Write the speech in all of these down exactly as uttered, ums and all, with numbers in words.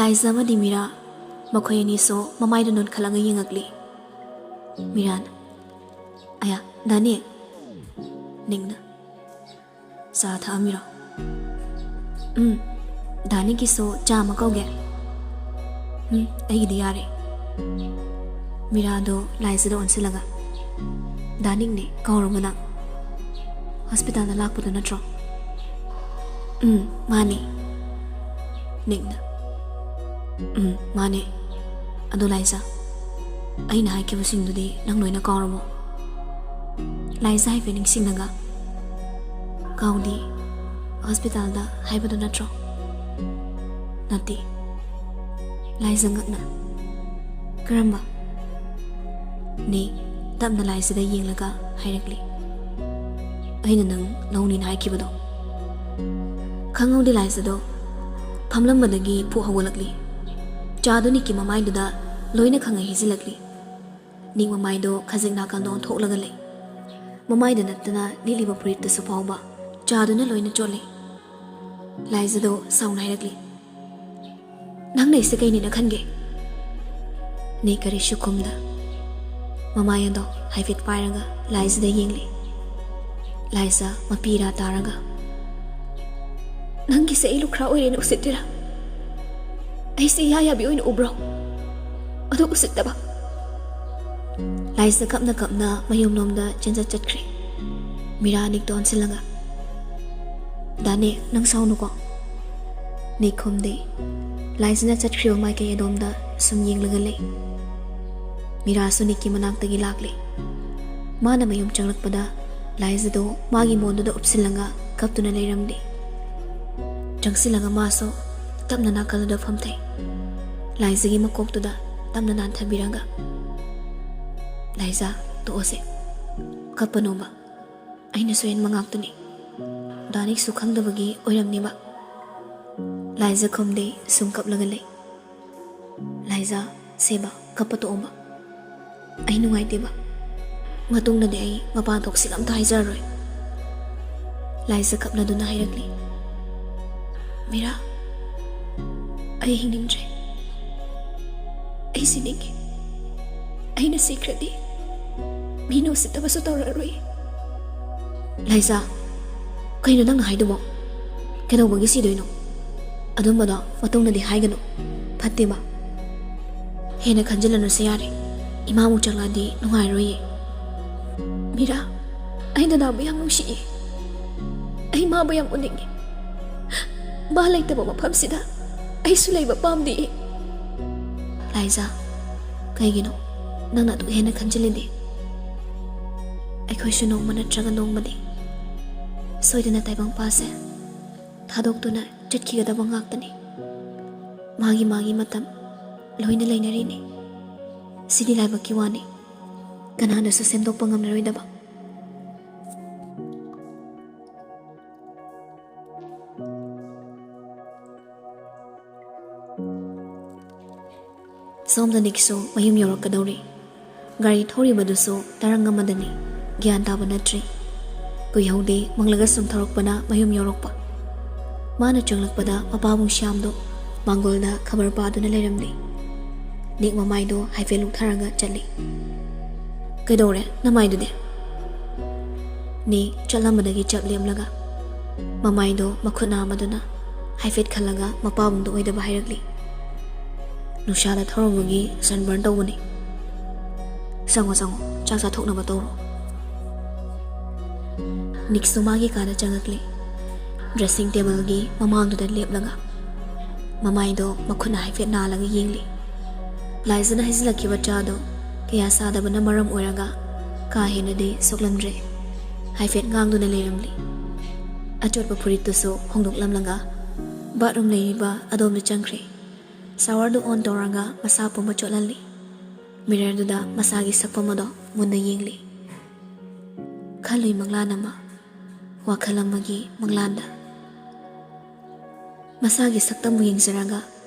ꯂꯥꯏꯖ ꯑꯃꯗꯤ ꯃꯤꯔꯥ, ꯃꯈꯣꯏ ꯑꯅꯤꯁꯨ ꯃꯃꯥꯏꯗꯨ ꯅꯣꯟꯈꯠꯂꯒ ꯌꯦꯡꯉꯛꯂꯤ꯫ ꯃꯤꯔꯥꯅ, "ꯑꯌꯥ, ꯗꯥꯅꯤ!" ꯅꯤꯛꯅ, "ꯆꯥ ꯊꯛꯑꯝꯃꯤꯔꯣ?" "ꯎꯝ, ꯗꯥꯅꯤꯒꯤꯁꯨ ꯆꯥ ꯑꯃ ꯀꯧꯒꯦ?" "ꯎꯝ, ꯑꯩꯒꯤꯗꯤ ꯌꯥꯔꯦ꯫" ꯃꯤꯔꯥꯗꯣ ꯂꯥꯏꯖꯗ ꯑꯣꯟꯁꯤꯜꯂꯒ, "ꯗꯥꯅꯤꯛꯅꯦ, ꯀꯧꯔꯕꯣ ꯅꯪ? ꯍꯣꯁꯄꯤꯇꯥꯜꯗ ꯂꯥꯛꯄꯗꯣ ꯅꯠꯇ꯭ꯔꯣ?" "ꯎꯝ, ꯃꯥꯅꯦ꯫" ꯅꯤꯛꯅ, "ꯎꯝ, ꯃꯥꯅꯦ꯫ ꯑꯗꯣ ꯂꯥꯏꯖ, ꯑꯩꯅ ꯍꯥꯏꯈꯤꯕꯁꯤꯡꯗꯨꯗꯤ ꯅꯪ ꯂꯣꯏꯅ ꯀꯥꯎꯔꯕꯣ?" ꯂꯥꯏꯖ ꯍꯥꯏꯐꯦꯠ ꯅꯤꯡꯁꯤꯡꯂꯒ, "ꯀꯥꯎꯗꯦ꯫ ꯍꯣꯁꯄꯤꯇꯥꯜꯗ ꯍꯥꯏꯕꯗꯨ ꯅꯠꯇ꯭ꯔꯣ?" "ꯅꯠꯇꯦ꯫" ꯂꯥꯏꯖ ꯉꯛꯅ, "ꯀꯔꯝꯕ?" ꯅꯤꯛ ꯇꯞꯅ ꯂꯥꯏꯖꯗ ꯌꯦꯡꯂꯒ ꯍꯥꯏꯔꯛꯂꯤ, "ꯑꯩꯅ ꯅꯪ ꯂꯧꯅꯤꯅ ꯍꯥꯏꯈꯤꯕꯗꯣ꯫" ꯈꯪꯍꯧꯗꯦ ꯂꯥꯏꯖꯗꯣ ꯐꯝꯂꯝꯕꯗꯒꯤ ꯐꯨꯛ ꯍꯧꯒꯠꯂꯛꯂꯤ꯫ ꯆꯥꯗꯨ ꯅꯤꯛꯀꯤ ꯃꯃꯥꯏꯗꯨꯗ ꯂꯣꯏꯅ ꯈꯪꯍꯩ ꯍꯩꯖꯤꯜꯂꯛꯂꯤ꯫ ꯅꯤꯛ ꯃꯃꯥꯏꯗꯣ ꯈꯖꯤꯛ ꯅꯥꯀꯜꯗ ꯑꯣꯟꯊꯣꯛꯂꯒ ꯂꯩ꯫ ꯃꯃꯥꯏꯗ ꯅꯠꯇꯅ ꯂꯤꯠꯂꯤꯕ ꯐꯨꯔꯤꯠꯇꯁꯨ ꯐꯥꯎꯕ ꯆꯥꯗꯨꯅ ꯂꯣꯏꯅ ꯆꯣꯠꯂꯤ꯫ ꯂꯥꯏꯖꯗꯣ ꯁꯥꯎꯅ ꯍꯥꯏꯔꯛꯂꯤ, "ꯅꯪꯅ ꯑꯩꯁꯦ ꯀꯩꯅꯦꯅ ꯈꯟꯒꯦ?" ꯅꯤꯛ ꯀꯔꯤꯁꯨ ꯈꯨꯝꯗ ꯃꯃꯥꯏ ꯑꯗꯣ ꯍꯥꯏꯐꯦꯠ ꯄꯥꯏꯔꯒ ꯂꯥꯏꯖꯗ ꯌꯦꯡꯂꯤ꯫ ꯂꯥꯏꯖ ꯃꯄꯤ ꯏꯔꯥ ꯇꯥꯔꯒ, "ꯅꯪꯒꯤꯁꯦ ꯑꯩ ꯂꯨꯈ꯭ꯔꯥ ꯑꯣꯏꯔꯦꯅ ꯎꯁꯤꯠꯇ꯭ꯔꯤꯔꯥ? ꯑꯩꯁꯦ ꯏꯌꯥ ꯌꯥꯕꯤ ꯑꯣꯏꯅ ꯎꯕ꯭ꯔꯣ? ꯑꯗꯨ ꯎꯁꯤꯠꯇꯕ!" ꯂꯥꯏꯖ ꯀꯞꯅ ꯀꯞꯅ ꯃꯌꯨꯝꯂꯣꯝꯗ ꯆꯦꯟꯖꯠ ꯆꯠꯈ꯭ꯔꯦ꯫ ꯃꯤꯔꯥ ꯅꯤꯛꯇ ꯑꯣꯟꯁꯤꯜꯂꯒ, "ꯗꯥꯅꯦ, ꯅꯪ ꯁꯥꯎꯅꯨꯀꯣ꯫" ꯅꯤꯛ ꯈꯨꯝꯗꯦ꯫ ꯂꯥꯏꯖꯅ ꯆꯠꯈ꯭ꯔꯤꯕ ꯃꯥꯏꯀꯩ ꯑꯗꯣꯝꯗ ꯁꯨꯝ ꯌꯦꯡꯂꯒ ꯂꯩ꯫ ꯃꯤꯔꯥꯁꯨ ꯅꯤꯛꯀꯤ ꯃꯅꯥꯛꯇꯒꯤ ꯂꯥꯛꯂꯦ꯫ ꯃꯥꯅ ꯃꯌꯨꯝ ꯆꯪꯂꯛꯄꯗ ꯂꯥꯏꯖꯗꯣ ꯃꯥꯒꯤ ꯃꯣꯟꯗꯨꯗ ꯎꯞꯁꯤꯜꯂꯒ ꯀꯞꯇꯨꯅ ꯂꯩꯔꯝꯂꯦ꯫ ꯆꯪꯁꯤꯜꯂꯒ ꯃꯥꯁꯨ ꯇꯞꯅ ꯅꯥꯀꯜꯗꯨꯗ ꯐꯝꯊꯩ꯫ ꯂꯥꯏꯖꯒꯤ ꯃꯀꯣꯛꯇꯨꯗ ꯇꯞꯅ ꯅꯥꯟꯊꯕꯤꯔꯒ, "ꯂꯥꯏꯖ, ꯇꯣꯛꯑꯁꯦ꯫ ꯀꯞꯄꯅꯣꯕ꯫ ꯑꯩꯅ ꯁꯣꯏꯍꯟꯕ ꯉꯥꯛꯇꯅꯤ꯫ ꯗꯥꯅꯤꯛꯁꯨ ꯈꯪꯗꯕꯒꯤ ꯑꯣꯏꯔꯝꯅꯤꯕ꯫" ꯂꯥꯏꯖ ꯈꯨꯝꯗꯦ, ꯁꯨꯝ ꯀꯞꯂꯒ ꯂꯩ꯫ "ꯂꯥꯏꯖ, ꯁꯦꯕ, ꯀꯞꯄ ꯇꯣꯛꯑꯣꯕ꯫ ꯑꯩ ꯅꯨꯡꯉꯥꯏꯇꯦꯕ꯫ ꯃꯇꯨꯡꯗꯗꯤ ꯑꯩ ꯃꯄꯥꯟ ꯊꯣꯛꯁꯤꯒ ꯑꯝꯇ ꯍꯥꯏꯖꯔꯔꯣꯏ꯫" ꯂꯥꯏꯖ ꯀꯞꯅꯗꯨꯅ ꯍꯥꯏꯔꯛꯂꯤ, "ꯃꯤꯔꯥ, ꯑꯩ ꯍꯤꯡꯅꯤꯡꯗ꯭ꯔꯦ꯫ ꯑꯩ ꯁꯤꯅꯤꯡꯉꯤ꯫ ꯑꯩꯅ ꯁꯤꯈ꯭ꯔꯗꯤ ꯃꯤꯅ ꯎꯁꯤꯠꯇꯕꯁꯨ ꯇꯧꯔꯛꯑꯔꯣꯏ꯫ ꯂꯥꯏꯖꯥ, ꯀꯩꯅꯣ ꯅꯪꯅ ꯍꯥꯏꯗꯨꯕꯣ? ꯀꯩꯗꯧꯕꯒꯤ ꯁꯤꯗꯣꯏꯅꯣ? ꯑꯗꯨꯝꯕꯗꯣ ꯃꯇꯨꯡꯗꯗꯤ ꯍꯥꯏꯒꯅꯨ, ꯐꯠꯇꯦꯕ꯫ ꯍꯦꯟꯅ ꯈꯟꯖꯤꯜꯂꯅꯨꯁꯦ ꯌꯥꯔꯦ꯫ ꯏꯃꯥꯃꯨꯛ ꯆꯪꯂꯛꯑꯗꯤ ꯅꯨꯡꯉꯥꯏꯔꯣꯏꯌꯦ꯫ ꯃꯤꯔꯥ, ꯑꯩ ꯗꯗꯥꯕꯨ ꯌꯥꯝ ꯅꯨꯡꯁꯤꯌꯦ꯫ ꯑꯩ ꯃꯥꯕꯨ ꯌꯥꯝ ꯎꯅꯤꯡꯉꯤ꯫ ꯃꯥ ꯂꯩꯇꯕ ꯃꯐꯝꯁꯤꯗ ꯑꯩꯁꯨ ꯂꯩꯕ ꯄꯥꯝꯗꯤꯌꯦ꯫ ꯂꯥꯏꯖꯥ, ꯀꯩꯒꯤꯅꯣ ꯅꯪꯅ ꯑꯗꯨꯛ ꯍꯦꯟꯅ ꯈꯟꯖꯤꯜꯂꯤꯗꯤ? ꯑꯩꯈꯣꯏꯁꯨ ꯅꯣꯡꯃ ꯅꯠꯇ꯭ꯔꯒ ꯅꯣꯡꯃꯗꯤ ꯁꯣꯏꯗꯅ ꯇꯥꯏꯕꯪꯄꯥꯁꯦ ꯊꯥꯗꯣꯛꯇꯨꯅ ꯆꯠꯈꯤꯒꯗꯕ ꯉꯥꯛꯇꯅꯤ꯫ ꯃꯥꯒꯤ ꯃꯥꯒꯤ ꯃꯇꯝ ꯂꯣꯏꯅ ꯂꯩꯅꯔꯤꯅꯤ꯫ ꯁꯤꯗꯤ ꯂꯥꯏꯕꯛꯀꯤ ꯋꯥꯅꯤ, ꯀꯅꯥꯅꯁꯨ ꯁꯦꯝꯗꯣꯛꯄ ꯉꯝꯂꯔꯣꯏꯗꯕ꯫ ꯁꯣꯝꯗ ꯅꯤꯛꯁꯨ ꯃꯌꯨꯝ ꯌꯧꯔꯛꯀꯗꯧꯔꯤ꯫ ꯒꯥꯔꯤ ꯊꯧꯔꯤꯕꯗꯨꯁꯨ ꯇꯔꯪ ꯑꯃꯗꯅꯤ, ꯒ꯭ꯌꯥꯟ ꯇꯥꯕ ꯅꯠꯇ꯭ꯔꯤ꯫ ꯀꯨꯏꯍꯧꯗꯦ ꯃꯪꯂꯒ ꯁꯨꯝ ꯊꯧꯔꯛꯄꯅ ꯃꯌꯨꯝ ꯌꯧꯔꯛꯄ꯫ ꯃꯥꯅ ꯆꯪꯂꯛꯄꯗ ꯃꯄꯥꯕꯨꯡ ꯁ꯭ꯌꯥꯝꯗꯣ ꯃꯥꯡꯒꯣꯜꯗ ꯈꯕꯔ ꯄꯥꯗꯨꯅ ꯂꯩꯔꯝꯂꯤ꯫ ꯅꯤꯛ ꯃꯃꯥꯏꯗꯣ ꯍꯥꯏꯐꯦꯠ ꯂꯨꯛꯊꯔꯒ ꯆꯠꯂꯤ꯫ "ꯀꯩꯗꯧꯔꯦ ꯅꯃꯥꯏꯗꯨꯗꯤ?" ꯅꯤꯛ ꯆꯠꯂꯝꯕꯗꯒꯤ ꯆꯞ ꯂꯦꯞꯂꯒ ꯃꯃꯥꯏꯗꯣ ꯃꯈꯨꯠ ꯅꯥꯝꯃꯗꯨꯅ ꯍꯥꯏꯐꯦꯠ ꯈꯜꯂꯒ ꯃꯄꯥꯕꯨꯡꯗꯣ ꯑꯣꯏꯗꯕ ꯍꯥꯏꯔꯛꯂꯤ꯫ "ꯅꯨꯡꯁꯥꯗ ꯊꯧꯔꯨꯕꯒꯤ ꯁꯟꯕꯔꯟ ꯇꯧꯕꯅꯤ꯫ ꯆꯪꯉꯣ, ꯆꯪꯉꯣ, ꯆꯥꯛ ꯆꯥꯊꯣꯛꯅꯕ ꯇꯧꯔꯣ꯫" ꯅꯤꯛꯁꯨ ꯃꯥꯒꯤ ꯀꯥꯗ ꯆꯪꯉꯛꯂꯤ꯫ ꯗ꯭ꯔꯦꯁꯤꯡ ꯇꯦꯕꯜꯒꯤ ꯃꯃꯥꯡꯗꯨꯗ ꯂꯦꯞꯂꯒ ꯃꯃꯥꯏꯗꯣ ꯃꯈꯨꯠꯅ ꯍꯥꯏꯐꯦꯠ ꯅꯥꯜꯂꯒ ꯌꯦꯡꯂꯤ꯫ ꯂꯥꯏꯖꯅ ꯍꯩꯖꯤꯜꯂꯛꯈꯤꯕ ꯆꯥꯗꯣ ꯀꯌꯥ ꯆꯥꯗꯕꯅ ꯃꯔꯝ ꯑꯣꯏꯔꯒ ꯀꯥ ꯍꯦꯟꯅꯗꯤ ꯁꯣꯛꯂꯝꯗ꯭ꯔꯦ꯫ ꯍꯥꯏꯐꯦꯠ ꯉꯥꯡꯗꯨꯅ ꯂꯩꯔꯝꯂꯤ꯫ ꯑꯆꯣꯠꯄ ꯐꯨꯔꯤꯠꯇꯨꯁꯨ ꯍꯣꯡꯗꯣꯛꯂꯝꯂꯒ ꯕꯥꯠꯔꯨꯝ ꯂꯩꯔꯤꯕ ꯑꯗꯣꯝꯗ ꯆꯪꯈ꯭ꯔꯦ꯫ ꯁꯥꯋꯔꯗꯨ ꯑꯣꯟ ꯇꯧꯔꯒ ꯃꯁꯥ ꯄꯨꯝꯕ ꯆꯣꯠꯍꯜꯂꯤ꯫ ꯃꯤꯔꯔꯗꯨꯗ ꯃꯁꯥꯒꯤ ꯁꯛꯐꯝ ꯑꯗꯣ ꯃꯨꯟꯅ ꯌꯦꯡꯂꯤ꯫ ꯈꯜꯂꯨꯏ ꯃꯪꯂꯥꯟ ꯑꯃ, ꯋꯥꯈꯜ ꯑꯃꯒꯤ ꯃꯪꯂꯥꯟꯗ꯫ ꯃꯁꯥꯒꯤ ꯁꯛꯇꯝꯕꯨ ꯌꯦꯡꯖꯔꯒ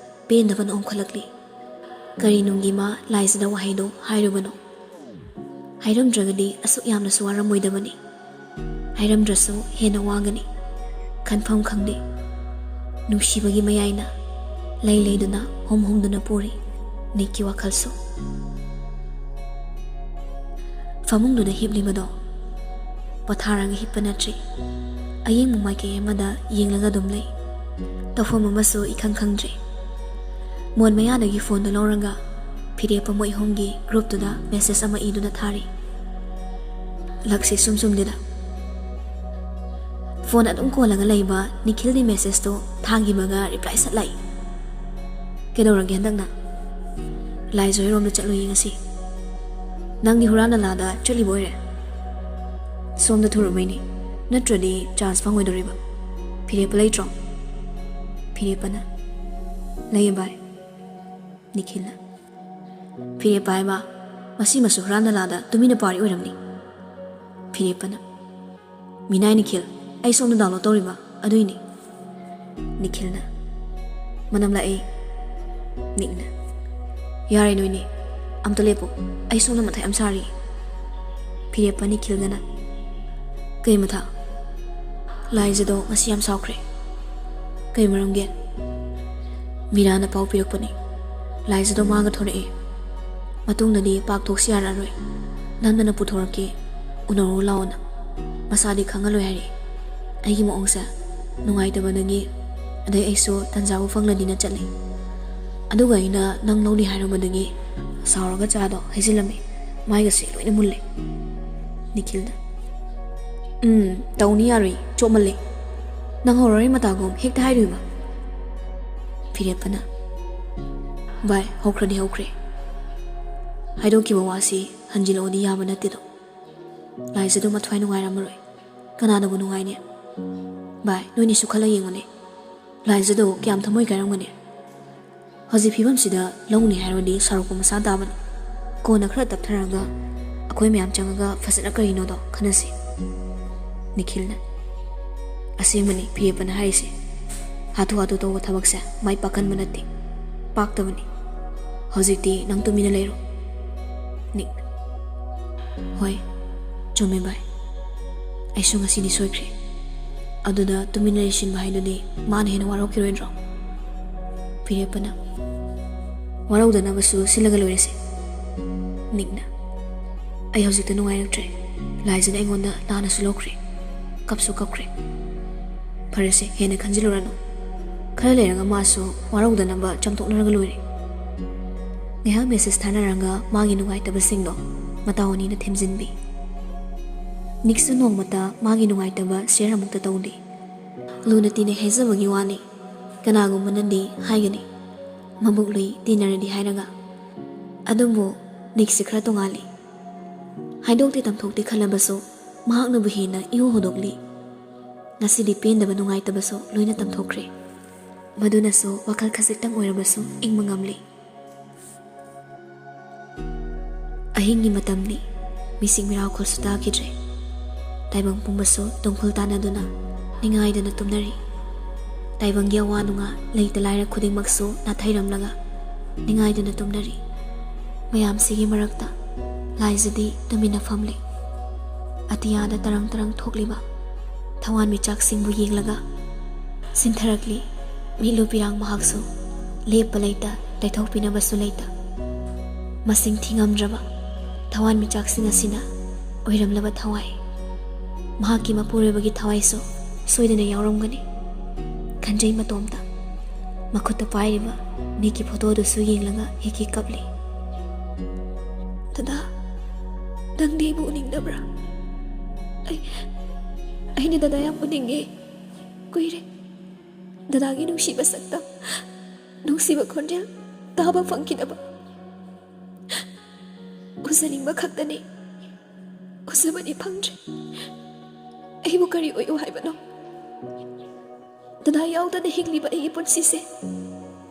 ꯄꯦꯟꯗꯕꯅ ꯑꯣꯟꯈꯠꯂꯛꯂꯤ꯫ ꯀꯔꯤ ꯅꯨꯡꯒꯤ ꯃꯥ ꯂꯥꯏꯖꯗ ꯋꯥꯍꯩꯗꯣ ꯍꯥꯏꯔꯨꯕꯅꯣ? ꯍꯥꯏꯔꯝꯗ꯭ꯔꯒꯗꯤ ꯑꯁꯨꯛ ꯌꯥꯝꯅꯁꯨ ꯋꯥꯔꯝꯃꯣꯏꯗꯕꯅꯤ꯫ ꯍꯥꯏꯔꯝꯗ꯭ꯔꯁꯨ ꯍꯦꯟꯅ ꯋꯥꯒꯅꯤ꯫ ꯈꯟꯐꯝ ꯈꯪꯗꯦ꯫ ꯅꯨꯡꯁꯤꯕꯒꯤ ꯃꯌꯥꯏꯅ ꯂꯩ ꯂꯩꯗꯨꯅ, ꯍꯨꯝ ꯍꯨꯝꯗꯨꯅ ꯄꯨꯔꯤ ꯅꯤꯛꯀꯤ ꯋꯥꯈꯜꯁꯨ꯫ ꯐꯃꯨꯡꯗꯨꯗ ꯍꯤꯞꯂꯤꯕꯗꯣ ꯄꯣꯊꯥꯔꯒ ꯍꯤꯞꯄ ꯅꯠꯇ꯭ꯔꯤ꯫ ꯑꯌꯦꯡꯕ ꯃꯥꯏꯀꯩ ꯑꯃꯗ ꯌꯦꯡꯂꯒ ꯑꯗꯨꯝ ꯂꯩ꯫ ꯇꯧꯐꯝ ꯑꯃꯁꯨ ꯏꯈꯪ ꯈꯪꯗ꯭ꯔꯦ꯫ ꯃꯣꯟ ꯃꯌꯥꯗꯒꯤ ꯐꯣꯟꯗꯨ ꯂꯧꯔꯒ ꯐꯤꯔꯦꯞꯄ ꯃꯣꯏ ꯑꯍꯨꯝꯒꯤ ꯒ꯭ꯔꯨꯞꯇꯨꯗ ꯃꯦꯁꯦꯖ ꯑꯃ ꯏꯗꯨꯅ ꯊꯥꯔꯤ꯫ ꯂꯛꯁꯤ ꯁꯨꯝ ꯁꯨꯝꯗꯦꯗ꯫ ꯐꯣꯟ ꯑꯗꯨꯝ ꯀꯣꯜꯂꯒ ꯂꯩꯕ ꯅꯤꯈꯤꯜꯗꯤ ꯃꯦꯁꯦꯖꯇꯣ ꯊꯥꯈꯤꯕꯒ ꯔꯤꯄ꯭ꯂꯥꯏ ꯁꯠ ꯂꯥꯛꯏ꯫ "ꯀꯩꯗꯧꯔꯒꯦ ꯍꯟꯗꯛꯅ?" "ꯂꯥꯏꯖ ꯍꯣꯏꯔꯣꯝꯗ ꯆꯠꯂꯨꯏ ꯉꯁꯤ꯫" "ꯅꯪꯗꯤ ꯍꯨꯔꯥꯟ ꯅꯂꯥꯗ ꯆꯠꯂꯤꯕ ꯑꯣꯏꯔꯦ?" "ꯁꯣꯝꯗ ꯊꯨꯔꯨꯕꯩꯅꯤ, ꯅꯠꯇ꯭ꯔꯗꯤ ꯆꯥꯟꯁ ꯐꯪꯉꯣꯏꯗꯧꯔꯤꯕ꯫" "ꯐꯤꯔꯦꯞꯄ ꯂꯩꯇ꯭ꯔꯣ?" ꯐꯤꯔꯦꯞꯄꯅ, "ꯂꯩꯌꯦ ꯚꯥꯏ꯫" ꯅꯤꯈꯤꯜꯅ, "ꯐꯤꯔꯦꯞꯄ ꯍꯥꯏꯕ, ꯃꯁꯤꯃꯁꯨ ꯍꯨꯔꯥꯟ ꯅꯂꯥꯗ ꯇꯨꯃꯤꯟꯅ ꯄꯥꯔꯤ ꯑꯣꯏꯔꯝꯅꯤ꯫" ꯐꯤꯔꯦꯞꯄꯅ, "ꯃꯤꯅꯥꯏ ꯅꯤꯈꯤꯜ, ꯑꯩ ꯁꯣꯝꯗ ꯗꯥꯎꯟꯂꯣꯗ ꯇꯧꯔꯤꯕ ꯑꯗꯨꯏꯅꯤ꯫" ꯅꯤꯈꯤꯜꯅ, "ꯃꯅꯝ ꯂꯥꯛꯑꯦ꯫" ꯅꯤꯛꯅ, "ꯌꯥꯔꯦ ꯅꯣꯏꯅꯤ, ꯑꯝꯇ ꯂꯦꯞꯄꯣ, ꯑꯩ ꯁꯣꯝꯗ ꯃꯊꯥ ꯌꯥꯝ ꯁꯥꯔꯤ꯫" ꯐꯤꯔꯦꯞꯄ ꯅꯤꯈꯤꯜꯒꯅ, "ꯀꯩ ꯃꯊꯥ?" "ꯂꯥꯏꯖꯗꯣ ꯉꯁꯤ ꯌꯥꯝ ꯁꯥꯎꯈ꯭ꯔꯦ꯫" "ꯀꯩ ꯃꯔꯝꯒꯤ?" "ꯃꯤꯔꯥꯅ ꯄꯥꯎ ꯄꯤꯔꯛꯄꯅꯤ, ꯂꯥꯏꯖꯗꯣ ꯃꯥꯒ ꯊꯣꯔꯛꯑꯦ, ꯃꯇꯨꯡꯗꯗꯤ ꯄꯥꯛ ꯊꯣꯛꯁꯤ ꯌꯥꯔꯛꯑꯔꯣꯏ, ꯅꯝꯗꯅ ꯄꯨꯊꯣꯔꯛꯀꯦ, ꯎꯅꯔꯨ ꯂꯥꯛꯑꯣꯅ꯫ ꯃꯁꯥꯗꯤ ꯈꯪꯍꯜꯂꯣꯏ ꯍꯥꯏꯔꯛꯑꯦ꯫ ꯑꯩꯒꯤ ꯃꯑꯣꯡꯁꯦ ꯅꯨꯡꯉꯥꯏꯇꯕꯗꯒꯤ, ꯑꯗꯩ ꯑꯩꯁꯨ ꯇꯟꯖꯥꯕꯨ ꯐꯪꯂꯗꯤꯅ ꯆꯠꯂꯦ꯫ ꯑꯗꯨꯒ ꯑꯩꯅ ꯅꯪ ꯂꯧꯅꯤ ꯍꯥꯏꯔꯨꯕꯗꯒꯤ ꯁꯥꯎꯔꯒ ꯆꯥꯗꯣ ꯍꯩꯖꯤꯜꯂꯝꯃꯦ, ꯃꯥꯏꯒꯁꯦ ꯂꯣꯏꯅ ꯃꯨꯜꯂꯦ꯫" ꯅꯤꯈꯤꯜꯅ, "ꯎꯝ, ꯇꯧꯅꯤ ꯌꯥꯔꯣꯏ, ꯆꯣꯞꯃꯜꯂꯦ꯫ ꯅꯪ ꯍꯧꯔꯔꯣꯏ ꯃꯇꯥꯒꯨꯝ ꯍꯦꯛꯇ ꯍꯥꯏꯔꯨꯏꯕ꯫" ꯐꯤꯔꯦꯞꯄꯅ, "ꯚꯥꯏ, ꯍꯧꯈ꯭ꯔꯗꯤ ꯍꯧꯈ꯭ꯔꯦ꯫ ꯍꯥꯏꯗꯣꯛꯈꯤꯕ ꯋꯥꯁꯤ ꯍꯟꯖꯤꯜꯂꯛꯑꯣꯗꯤ ꯌꯥꯕ ꯅꯠꯇꯦꯗꯣ꯫ ꯂꯥꯏꯖꯗꯣ ꯃꯊ꯭ꯋꯥꯏ ꯅꯨꯡꯉꯥꯏꯔꯝꯃꯔꯣꯏ꯫ ꯀꯅꯥꯅꯕꯨ ꯅꯨꯡꯉꯥꯏꯅꯤ? ꯚꯥꯏ, ꯅꯣꯏꯅꯤꯁꯨ ꯈꯜꯂ ꯌꯦꯡꯉꯨꯅꯦ꯫ ꯂꯥꯏꯖꯗꯣ ꯀꯌꯥꯝ ꯊꯃꯣꯏ ꯀꯥꯏꯔꯝꯒꯅꯤ? ꯍꯧꯖꯤꯛ ꯐꯤꯕꯝꯁꯤꯗ ꯂꯧꯅꯤ ꯍꯥꯏꯔꯨꯔꯗꯤ ꯁꯥꯎꯔꯛꯄ ꯃꯁꯥ ꯇꯥꯕꯅꯤ꯫ ꯀꯣꯟꯅ ꯈꯔ ꯇꯞꯊꯔꯒ ꯑꯩꯈꯣꯏ ꯃꯌꯥꯝ ꯆꯪꯉꯒ ꯐꯖꯅ ꯀꯔꯤꯅꯣꯗꯣ ꯈꯟꯅꯁꯤ꯫" ꯅꯤꯈꯤꯜꯅ, "ꯑꯁꯦꯡꯕꯅꯤ ꯐꯤꯔꯦꯞꯄꯅ ꯍꯥꯏꯔꯤꯁꯦ꯫ ꯍꯥꯊꯨ ꯍꯥꯊꯨ ꯇꯧꯕ ꯊꯕꯛꯁꯦ ꯃꯥꯏ ꯄꯥꯛꯀꯟꯕ ꯅꯠꯇꯦ, ꯄꯥꯛꯇꯕꯅꯤ꯫ ꯍꯧꯖꯤꯛꯇꯤ ꯅꯪ ꯇꯨꯃꯤꯟꯅ ꯂꯩꯔꯣ꯫" ꯅꯤꯛ, "ꯍꯣꯏ, ꯆꯨꯝꯃꯦ ꯚꯥꯏ꯫ ꯑꯩꯁꯨ ꯉꯁꯤꯗꯤ ꯁꯣꯏꯈ꯭ꯔꯦ꯫ ꯑꯗꯨꯗ ꯇꯨꯃꯤꯟꯅ ꯂꯩꯁꯤꯟꯕ ꯍꯥꯏꯗꯨꯗꯤ ꯃꯥꯅ ꯍꯦꯟꯅ ꯋꯥꯔꯧꯈꯤꯔꯣꯏꯗ꯭ꯔꯣ?" ꯕꯤꯔꯦꯞꯄꯅ, "ꯋꯥꯔꯧꯗꯅꯕꯁꯨ ꯁꯤꯜꯂꯒ ꯂꯣꯏꯔꯁꯦ꯫" ꯅꯤꯛꯅ, "ꯑꯩ ꯍꯧꯖꯤꯛꯇ ꯅꯨꯡꯉꯥꯏꯔꯛꯇ꯭ꯔꯦ꯫ ꯂꯥꯏꯖꯅ ꯑꯩꯉꯣꯟꯗ ꯂꯥꯟꯅꯁꯨ ꯂꯧꯈ꯭ꯔꯦ, ꯀꯞꯁꯨ ꯀꯞꯈ꯭ꯔꯦ꯫ ꯐꯔꯦꯁꯦ, ꯍꯦꯟꯅ ꯈꯟꯖꯤꯜꯂꯨꯔꯅꯨ꯫ ꯈꯔ ꯂꯩꯔꯒ ꯃꯥꯁꯨ ꯋꯥꯔꯧꯗꯅꯕ ꯆꯥꯝꯊꯣꯛꯅꯔꯒ ꯂꯣꯏꯔꯦ꯫" ꯉꯥꯏꯍꯥꯛ ꯃꯦꯁꯦꯖ ꯊꯥꯅꯔꯒ ꯃꯥꯒꯤ ꯅꯨꯡꯉꯥꯏꯇꯕꯁꯤꯡꯗꯣ ꯃꯇꯥꯎ ꯑꯅꯤꯅ ꯊꯦꯝꯖꯤꯟꯕꯤ꯫ ꯅꯤꯛꯁꯨ ꯅꯣꯡꯃꯇ ꯃꯥꯒꯤ ꯅꯨꯡꯉꯥꯏꯇꯕ ꯁꯤꯌꯔ ꯑꯃꯨꯛꯇ ꯇꯧꯗꯦ꯫ ꯂꯨꯅ ꯇꯤꯟꯅꯩ ꯍꯥꯏꯖꯕꯒꯤ ꯋꯥꯅꯤ, ꯀꯅꯥꯒꯨꯝꯕꯅꯗꯤ ꯍꯥꯏꯒꯅꯤ, "ꯃꯕꯨꯛ ꯂꯨꯏ ꯇꯤꯟꯅꯔꯗꯤ" ꯍꯥꯏꯔꯒ꯫ ꯑꯗꯨꯕꯨ ꯅꯤꯛꯁꯤ ꯈꯔ ꯇꯣꯉꯥꯜꯂꯤ꯫ ꯍꯥꯏꯗꯣꯛꯇꯦ ꯇꯝꯊꯣꯛꯇꯦ ꯈꯜꯂꯕꯁꯨ ꯃꯍꯥꯛꯅꯕꯨ ꯍꯦꯟꯅ ꯏꯍꯧ ꯍꯧꯗꯣꯛꯂꯤ꯫ ꯉꯁꯤꯗꯤ ꯄꯦꯟꯗꯕ ꯅꯨꯡꯉꯥꯏꯇꯕꯁꯨ ꯂꯣꯏꯅ ꯇꯝꯊꯣꯛꯈ꯭ꯔꯦ꯫ ꯃꯗꯨꯅꯁꯨ ꯋꯥꯈꯜ ꯈꯖꯤꯛꯇꯪ ꯑꯣꯏꯔꯕꯁꯨ ꯏꯪꯕ ꯉꯝꯂꯤ꯫ ꯑꯍꯤꯡꯒꯤ ꯃꯇꯝꯅꯤ꯫ ꯃꯤꯁꯤꯡ ꯃꯤꯔꯥꯎꯈꯣꯜꯁꯨ ꯇꯥꯈꯤꯗ꯭ꯔꯦ꯫ ꯇꯥꯏꯕꯪ ꯄꯨꯝꯕꯁꯨ ꯇꯨꯝꯈꯨꯜ ꯇꯥꯟꯅꯗꯨꯅ ꯅꯤꯡꯉꯥꯏꯗꯅ ꯇꯨꯝꯅꯔꯤ꯫ ꯇꯥꯏꯕꯪꯒꯤ ꯑꯋꯥ ꯅꯨꯡꯉꯥ ꯂꯩꯇ ꯂꯥꯏꯔ ꯈꯨꯗꯤꯡꯃꯛꯁꯨ ꯅꯥꯊꯩꯔꯝꯂꯒ ꯅꯤꯡꯉꯥꯏꯗꯅ ꯇꯨꯝꯅꯔꯤ꯫ ꯃꯌꯥꯝꯁꯤꯒꯤ ꯃꯔꯛꯇ ꯂꯥꯏꯖꯗꯤ ꯇꯨꯃꯤꯟꯅ ꯐꯝꯂꯤ꯫ ꯑꯇꯤꯌꯥꯗ ꯇꯔꯪ ꯇꯔꯪ ꯊꯣꯛꯂꯤꯕ ꯊꯋꯥꯟꯃꯤꯆꯥꯛꯁꯤꯡꯕꯨ ꯌꯦꯡꯂꯒ ꯁꯤꯟꯊꯔꯛꯂꯤ꯫ ꯃꯤꯠꯂꯨ ꯄꯤꯔꯥꯡ ꯃꯍꯥꯛꯁꯨ ꯂꯦꯞꯄ ꯂꯩꯇ, ꯇꯩꯊꯣꯛꯄꯤꯅꯕꯁꯨ ꯂꯩꯇ꯫ ꯃꯁꯤꯡ ꯊꯤꯉꯝꯗ꯭ꯔꯕ ꯊꯋꯥꯟꯃꯤꯆꯥꯛꯁꯤꯡ ꯑꯁꯤꯅ ꯑꯣꯏꯔꯝꯂꯕ ꯊꯋꯥꯏ꯫ ꯃꯍꯥꯛꯀꯤ ꯃꯄꯨꯔꯣꯏꯕꯒꯤ ꯊꯋꯥꯏꯁꯨ ꯁꯣꯏꯗꯅ ꯌꯥꯎꯔꯝꯒꯅꯤ꯫ ꯈꯟꯖꯩ ꯃꯇꯣꯝꯇ꯫ ꯃꯈꯨꯠꯇ ꯄꯥꯏꯔꯤꯕ ꯅꯤꯛꯀꯤ ꯐꯣꯇꯣꯗꯨꯁꯨ ꯌꯦꯡꯂꯒ ꯍꯤꯛ ꯍꯤꯛ ꯀꯞꯂꯤ꯫ "ꯗꯗꯥ, ꯅꯪꯗꯤ ꯑꯩꯕꯨ ꯎꯅꯤꯡꯗꯕ꯭ꯔꯥ? ꯑꯩ, ꯑꯩꯅ ꯗꯗꯥ ꯌꯥꯝ ꯎꯅꯤꯡꯉꯦ꯫ ꯀꯨꯏꯔꯦ ꯗꯗꯥꯒꯤ ꯅꯨꯡꯁꯤꯕ ꯁꯛꯇꯝ, ꯅꯨꯡꯁꯤꯕ ꯈꯣꯟꯖꯦꯜ ꯇꯥꯕ ꯐꯪꯈꯤꯗꯕ꯫ ꯎꯖꯅꯤꯡꯕ ꯈꯛꯇꯅꯤ, ꯎꯖꯕꯗꯤ ꯐꯪꯗ꯭ꯔꯦ꯫ ꯑꯩꯕꯨ ꯀꯔꯤ ꯑꯣꯏꯌꯨ ꯍꯥꯏꯕꯅꯣ? ꯗꯗꯥ ꯌꯥꯎꯗꯅ ꯍꯤꯡꯂꯤꯕ ꯑꯩꯒꯤ ꯄꯨꯟꯁꯤꯁꯦ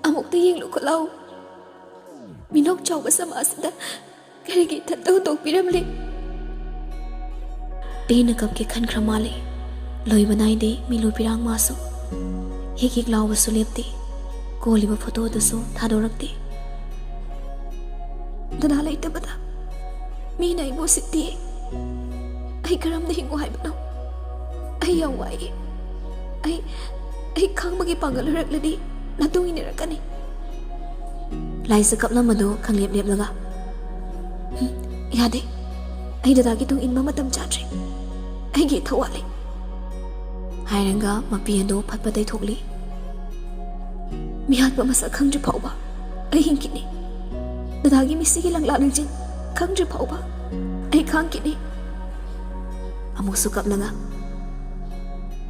ꯑꯃꯨꯛꯇ ꯌꯦꯡꯂꯨ ꯈꯨꯠꯂꯥꯎ꯫ ꯃꯤꯅꯣꯛ ꯆꯥꯎꯕ ꯁꯃꯥꯖꯁꯤꯗ ꯀꯔꯤꯒꯤ ꯏꯊꯟꯇ ꯍꯨꯟꯗꯣꯛꯄꯤꯔꯝꯂꯤ?" ꯄꯦꯟꯅ ꯀꯞꯀꯦ ꯈꯟꯈ꯭ꯔ ꯃꯥꯜꯂꯦ꯫ ꯂꯣꯏꯕ ꯅꯥꯏꯗꯦ ꯃꯤꯂꯨ ꯄꯤꯔꯥꯡ ꯃꯥꯁꯨ꯫ ꯍꯤꯛ ꯍꯤꯛ ꯂꯥꯎꯕꯁꯨ ꯂꯦꯞꯇꯦ꯫ ꯀꯣꯜꯂꯤꯕ ꯐꯣꯇꯣꯗꯨꯁꯨ ꯊꯥꯗꯣꯔꯛꯇꯦ꯫ "ꯗꯗꯥ ꯂꯩꯇꯕꯗ ꯃꯤꯅ ꯑꯩꯕꯨ ꯎꯁꯤꯠꯇꯤꯌꯦ꯫ ꯑꯩ ꯀꯔꯝꯅ ꯍꯤꯡꯉꯨ ꯍꯥꯏꯕꯅꯣ? ꯑꯩ ꯌꯥꯝ ꯋꯥꯏꯌꯦ꯫ ꯑꯩ, ꯑꯩ ꯈꯥꯡꯕꯒꯤ ꯄꯥꯡꯒꯜ ꯂꯣꯏꯔꯛꯂꯗꯤ ꯅꯇꯨꯡ ꯏꯟꯅꯔꯛꯀꯅꯤ꯫ ꯂꯥꯏꯖ ꯀꯞꯂꯝꯕꯗꯨ ꯈꯪꯂꯦꯞ ꯂꯦꯞꯂꯒ, "ꯍꯨꯝ, ꯌꯥꯗꯦ, ꯑꯩ ꯗꯗꯥꯒꯤ ꯇꯨꯡ ꯏꯟꯕ ꯃꯇꯝ ꯆꯥꯗ꯭ꯔꯦ, ꯑꯩꯒꯤ ꯏꯊꯧ ꯋꯥꯠꯂꯤ" ꯍꯥꯏꯔꯒ ꯃꯄꯤ ꯑꯗꯨ ꯐꯠ ꯐꯠ ꯇꯩꯊꯣꯛꯂꯤ꯫ "ꯃꯤꯍꯥꯠꯄ ꯃꯁꯛ ꯈꯪꯗ꯭ꯔꯤ ꯐꯥꯎꯕ ꯑꯩ ꯍꯤꯡꯈꯤꯅꯤ꯫ ꯗꯗꯥꯒꯤ ꯃꯤꯠꯁꯤꯒꯤ ꯂꯪꯂꯥ ꯂꯪꯖꯤꯟ ꯈꯪꯗ꯭ꯔꯤ ꯐꯥꯎꯕ ꯑꯩ ꯈꯥꯡꯈꯤꯅꯤ"꯫ ꯑꯃꯨꯛꯁꯨ ꯀꯞꯂꯒ,